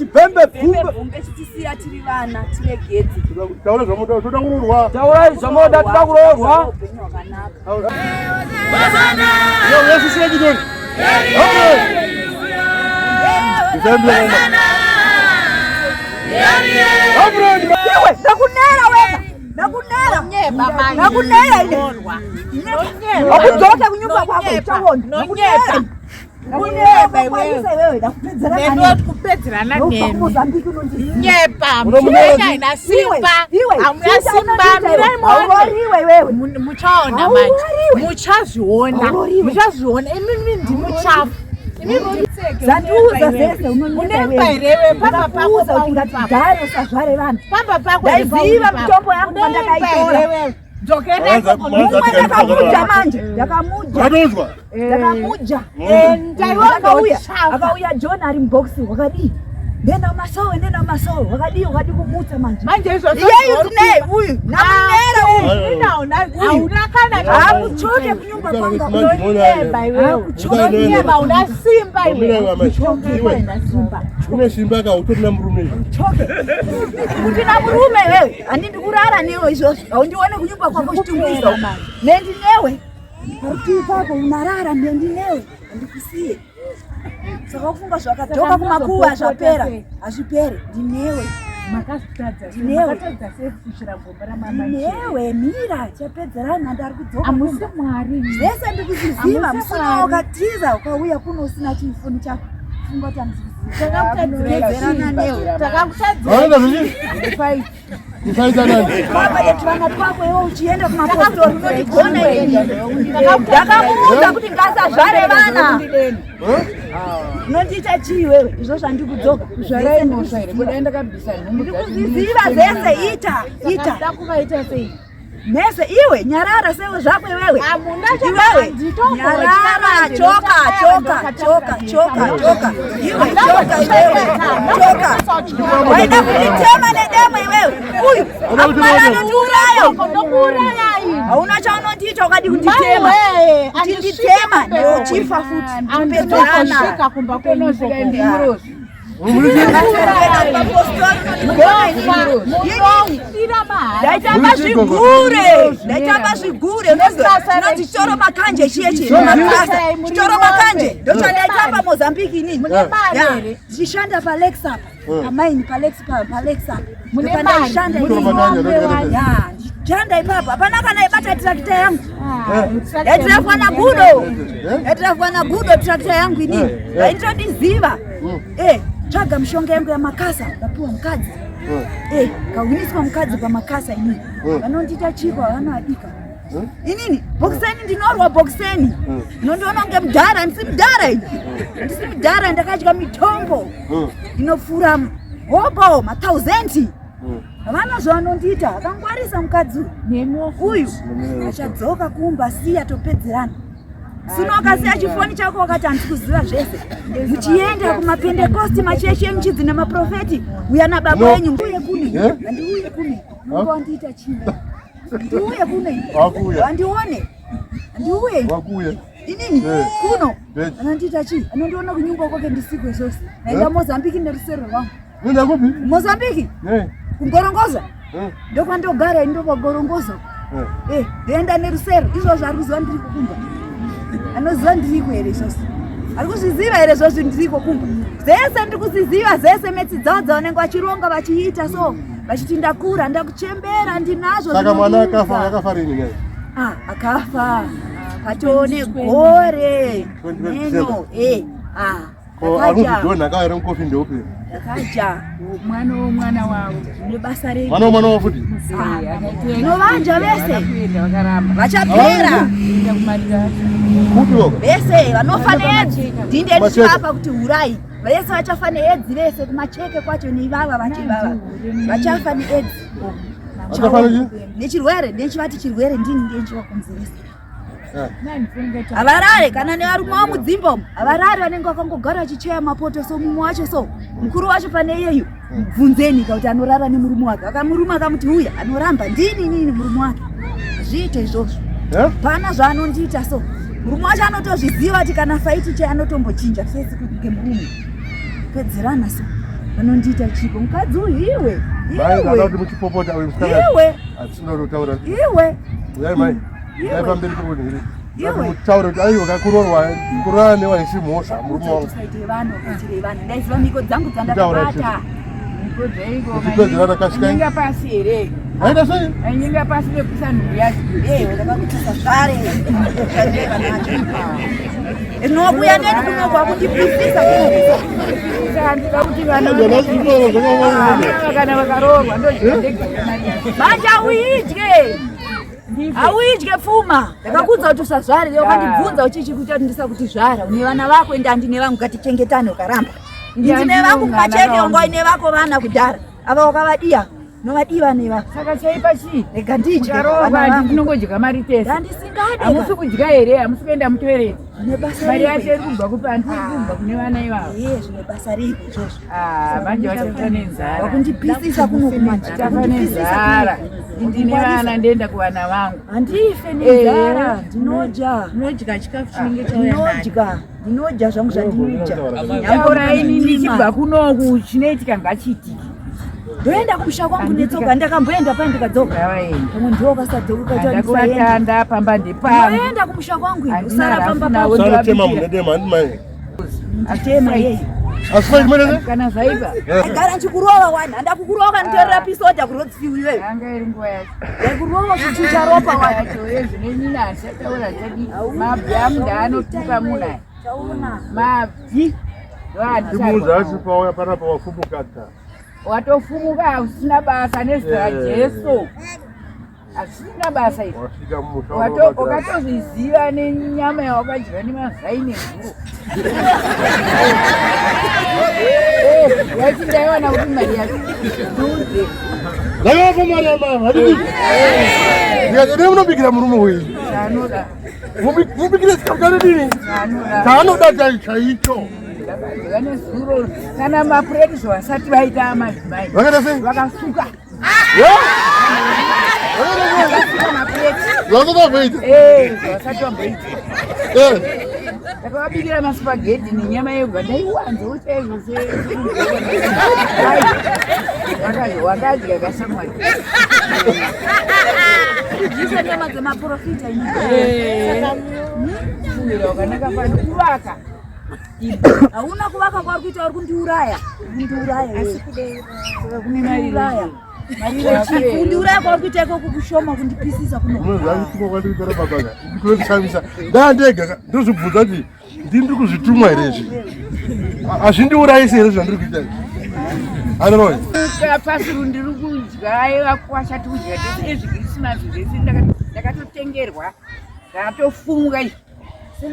Chibhembe bvumbe bvumbe chitisiya tiri vana tiregedze. Taura zvamoda toda kuroorwa. Taurai zvamoda toda kuroorwa. Upenyu hwakanaka. Yo Yesu siya chidoni. Okay. Chibhembe. Iwe ndakunera wena. Ndakunera. Ndakunera ine. Wakudzoka kunyumba kwako uchaona. Ndakunera. Kupedzerana nemi nyepa haina simba hamuna simba mirai muone muchaona manje muchazviona muchazviona imimi ndimuchafu Zandiuza zese unemba here pamba pako kuti ngatidhare usazvare vanhu pamba pako ndaiziva mitombo yangu pandakaitora dzokera mumwe ndakamuja manje ndakamuja Watozwa? ndakamuja ndaiona akauya John ari muboxi wakadii nenda masowe nenda masowe wakadii wakadi kumutsa manje manje izvozvo iyeyu tinaye uyu namunera uyu hauna kana hakuchoke kunyumba kwanga unonyeba iwewe unonyeba una simba Mira iwe amai. Iwe. Une simba ka utorina murume iwe. choke kuti na murume wewe handindi kurara newe izvozvo haundione kunyumba kwako uchitungwiza nendinewe parutivi pako unarara nendinewe handikusiye saka kufunga zvakadzoka kumakuva zvapera hazvipere ndinewe Ndinewe. makatadza sei kufushira gomba ramama ndinewe mira chapedzerana ndari kudzoka hamusi kumba. mwari zvese ndikuzviziva Hamusi musina Mwari. wakatiza ukauya kuno usina chifuni chako funga kuti handikuziva newe takakutadzira Vaona zvichi? Kufaita nani? Baba yetu twako iwe uchienda kumapostori unondigona ini ndakamuudza kuti ngasazvare vana unondiita chii iwewe izvo zvandikudzoka ndikuzviziva zese ita ita da kuvaita sei mese iwe nyarara sewe zvako iwewe Hamuna iwewe nditombotya nyarara manje, choka ndotanga choka choka ndokatanga choka choka iwe choka iwewe choka waida kunditema nedemo iwewe uyu Waida kunditema akumana nedemo. anotiuraya ndokuurayai hauna chaunondiita ukadi kunditema maiwe uchinditema newe uchifa futi topedzerana anditosvika kumba kwenyu ndaitamba zvigure ndaitamba zvigure unonzi chitoro makanje chiye chimakasa chitoro makanje ndochandaitamba mozambique inini Ya, ndichishanda palex apa pamaini palex palex apa Mune ndopandaishanda mari, inini. Chitoro makanje, Ya, ndichishanda ipapo hapana kana ibata tirakita yangu yaitirafwa nagudo yaitirafwa nagudo tirakita yangu inini yainditondiziva Eh, tsvaga mishonga yangu yamakasa ndapiwa mukadzi Eh, kawiniswa mukadzi pamakasa inini vanondiita chikwa vanoadika inini bhokiseni ndinorwa bhokiseni unondiona kunge mudhara ndisi mudhara ini ndisi mudhara ndakadya mitombo inopfuura hobo mathausendi havana zvavanondiita akangwarisa mukadzi uyu uyu achadzoka kumba siya topedzerana sino akasiya chifoni chako wakati handisi kuziva zvese muchienda kumapentekosti machechi emuchidzi nemaprofeti uya nababa No. wenyu uye kune Eh? handiuye kune unonga wandiita chii ndiuye kune Wakuuya. handione handiuye Wakuuya. inini Eh. kuno Beji. anondiita chii anondiona kunyumba kwake ndisikwe zvose naenda Eh? mozambiki nerusero rwangu Nenda kupi? mozambiki Eh. kugorongoza Eh. ndokwandogara ini ndopagorongoza Eh. Eh, ndoenda nerusero izvozvo ari kuziva ndiri kukumba anoziva ndiriko here izvozvo ari kuzviziva here izvozvo ndiriko kumba zvese ndiri kuzviziva zvese metsi dzavo dzavanenge vachironga vachiita so vachiti ndakura ndakuchembera ndinazvo Saka mwana zvinondiudza. akafa akafa rini naye? Ah, akafa patone gore 21 neno eh, ah, Ko ari ndakaja kuti John akauya nemukofi ndeupi? ndakaja mwana womwana wavo nebasa renyu Mwana womwana wafuti. novanja vese kuenda vakaramba vachapera kuenda kumarira Kupi wako? vese vanofa needzi ndinde Kumacheke. ndichivapa kuti hurai vese vachafa needzi vese kumacheke kwacho neivava vacho ivava vachafa needzi Vachafa nechi? nechirwere ndechivati chirwere ndini ndenchivakonzeresa Eh. havarare kana nevarume vamudzimba umu havarare vanenge vakangogara vachicheya mapoto so mumwe wacho so mukuru wacho pane iyeyu bvunzeni ka kuti anorara nemurume wake akamurume akamuti uya anoramba ndini inini murume wake zviite izvozvo Eh? pana zvaanondiita so murume wacho anotozviziva kuti kana faiti che anotombochinja fesi kunge murume pedzerana so Vanondiita chiko mukadzi uyu iwe. Mai ndada Iwe. kuti muchipopota uyu musikana. Iwe. Hatisina kutaura. Iwe. Uyai mai. Iwe. Uyai pamberi pekuti Iwe. mutaure kuti aiwa kakuroorwa kuroorana newa isi mhosva murume wangu. Tusaitire vanhu, kuitire vanhu. Ndaiziva mhiko dzangu Kutaura dzandakabata. Muchipedzerana kasvikai. Anyinga pasi here? Aita sei? Anyinga pasi nekuisa nhumbu yacho. Ewe ndakakutisa zvare. Zvandaiva nacho. Rinokuya neni kunoko akundipwisisa kuno. Saka kuti vana Zvona zvitoro zvakawanda. vana kana vakaroorwa ndodya ndega mari yacho. Manje auidye. Auidye pfuma. Ndakakudza kuti usazvare, iwe ukandibvunza uchichi kuita kuti ndisakuti zvara. Une vana vako ende handine vangu ngatichengetane ukaramba. Ndine vangu kumacheke wanga uine vako vana kudhara. Ava wakavadiya. Unovadiwa neva. Saka chaipa chii? Rega ndidye Mukaroorwa vana handiti vangu. tinongodya mari tese. Ndandisingade. Hamusi kudya here? Hamusi kuenda mutoireti? Zvine basa Mari yacho rei? iri kubva kupi? Handiti iri kubva kune vana ivavo. Iye zvine basa rei izvozvo. Ah, manje vachafa nenzara. Wakundibvisisa kuno kumanje. Vachafa Wakundibvisisa nenzara. kuno. Ndine vana ndoenda kuvana vangu. Handife nenzara. Ndinodya. Unodya chikafu chinenge chauya nacho. Ndinodya. Ndinodya zvangu zvandinodya. Taura ini ndichibva kunoku chinoitika ngachiitike. Ndoenda kumusha kwangu netsoka ndakamboenda pai ndikadzoka. Ngavaende. Pamwe ndiwo kasadzoka kaita ndisaenda. Ndakuvatanda pamba ndepangu. Ndoenda kumusha kwangu ini Handina usara rafu pamba nawo. pako. Sarotema munhu dema handi mai. Nditema yeye. Asi mai chimene? Kana zvaipa. Gara ndichikurova wani. Handa kukurova nditorera pisoda kurodziwi iwewe. Yanga iri nguva yacho. Ndakurova kuchucha ropa wani. Yacho yezvine nyina achataura chadi. Mabvi angu ndaanotuka munhu aya. Chaona. Mabvi. Ndimuudza asi pauya panapa wafumuka ta. Watofumuka hausina basa nezita raJesu. Hazvisina basa izvi. Wasvika mumusha. Wakatozviziva nenyama yawakadya nemazai nezuro. Waiti ndaiwana kuti mari yacho ndiudze. Ndakapa mari yamai handidi. Ndikati dai munobikira murume uyu. Chaanoda. Mubikire chikafu chadini? Chaanoda. Chaanoda chaicho. Ndakadya nezuro kana mapureti zvavasati vaita madzimai. Vakaita sei? Vakasuka. Vakaita sei? Mapureti. Zvavasati vamboita. Zvavasati vamboita. Eh. Ndakavabikira masipageti nenyama yegwa ndaiwanzawo chaizvo wakadya kashamwari. Kudyisa nyama dzemaprofita ini. Fungira wakanaka fani kuvaka. Hauna kuvaka kwauri kuita uri kundiuraya. Kundiuraya. iwe. Saka kune mari Kundiuraya. Kundiuraya kwauri kuita ikoko kushoma kundipisisa kuno. Unozvakutumwa kwandiri kutora baba ka. Ndikundishamisa. Ndandega ka. Ndozvibvunza kuti ndini ndiri kuzvitumwa here izvi? Hazvindiurayisi here zvandiri kuita izvi? Anoroyi. Pasiru ndiri kudya vakwasha tikudya tese ezvikirisimasi zvese ndakatotengerwa zvatofumuka izvi.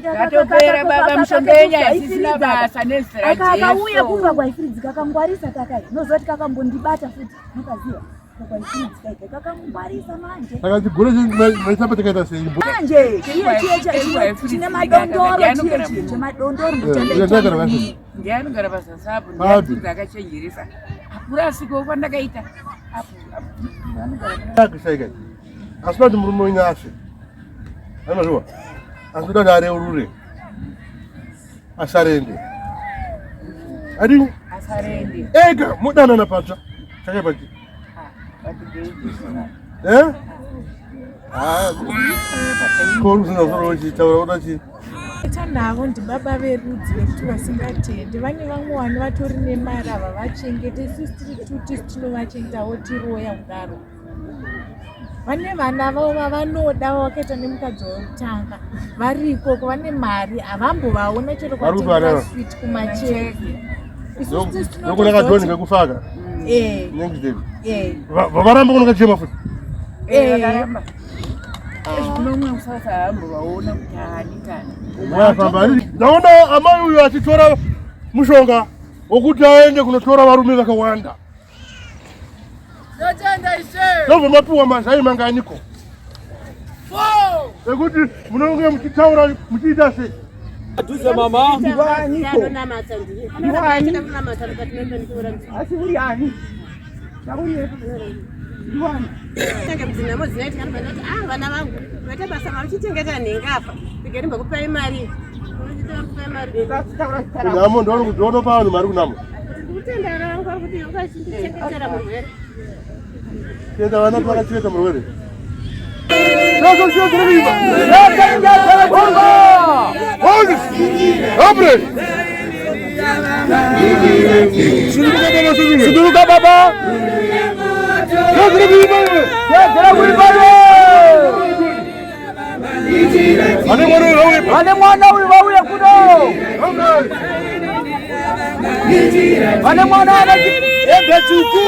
Zvatopera baba mishonga yenyu haisisina basa nezita Akauya kumba raJesu. kwaifiridzika kakangwarisa kakai. Unoziva kuti kakambondibata futi. Unokaziva. Kwaifiridzika ika kakangwarisa manje. Saka chigure maitamba takaita sei? Manje chiye chiye chine madondoro chiye chiye chemadondoro Eh, ndakagara pasi. Ndiye anogara pazasi apo Papi. ndiye akachenjeresa. Akurasikawo kwandakaita. Apo apo anogara Kushaika. Asi kuti murume wenyu afe. Anozviwa. Asi kuda kuti areurure. Asarende. Adini? asarende. Ega mudanana patsva. Chakaipa chii? Ah, but they- Eh? Ah, ko uri kusina musoro wechitaura uda chii? Ita navo ndibaba verudzi vekuti vasingatendi. Vane vamwe vana vatori nemari havavachengete. Isusu tiri tuti tinovachengetawo tiroya kudaro. Vane vana vavo vavanoda vavakaita nemukadzi wekutanga vari ikoko vane mari havambovaona chero Vari kupi kuvatengera vana? switi kumacheke. Isusu tisu Ndokuona kajoni tinotozoti kekufaka. eh Next day. eh Vavaramba kunokachema futi. Eh, eh vakaramba. Ezvino umwe musasa haambovaona kuti haani tani. Wafamba. Ndaona amai uyu achitora mushonga wokuti aende kunotora varume vakawanda. Ndobva mapiwa mazai manganiko? Ekuti munonge muchitaura muchiita sei? Dhuze mama. Asi uri ani? Tauri ndiwani? Tange mudzinhamo dzinoitika anobva ndati ah vana vangu vaita basa mamuchichengeta nhengafa regai ndimbokupai mari. Unochita kupai mari. Taura zita rako. Kunhamo ndinoona kuti ndinopa vanhu mari kunhamo. Ndikutenda vana vangu vari kuti vakachindichengetera murwere. Tenda vana kuti vakachengeta murwere. Suduruka baba. Tedzera kuimba iwe. Vane mwana uyu vauye kuno. Vane mwana ane hembe tsvuku.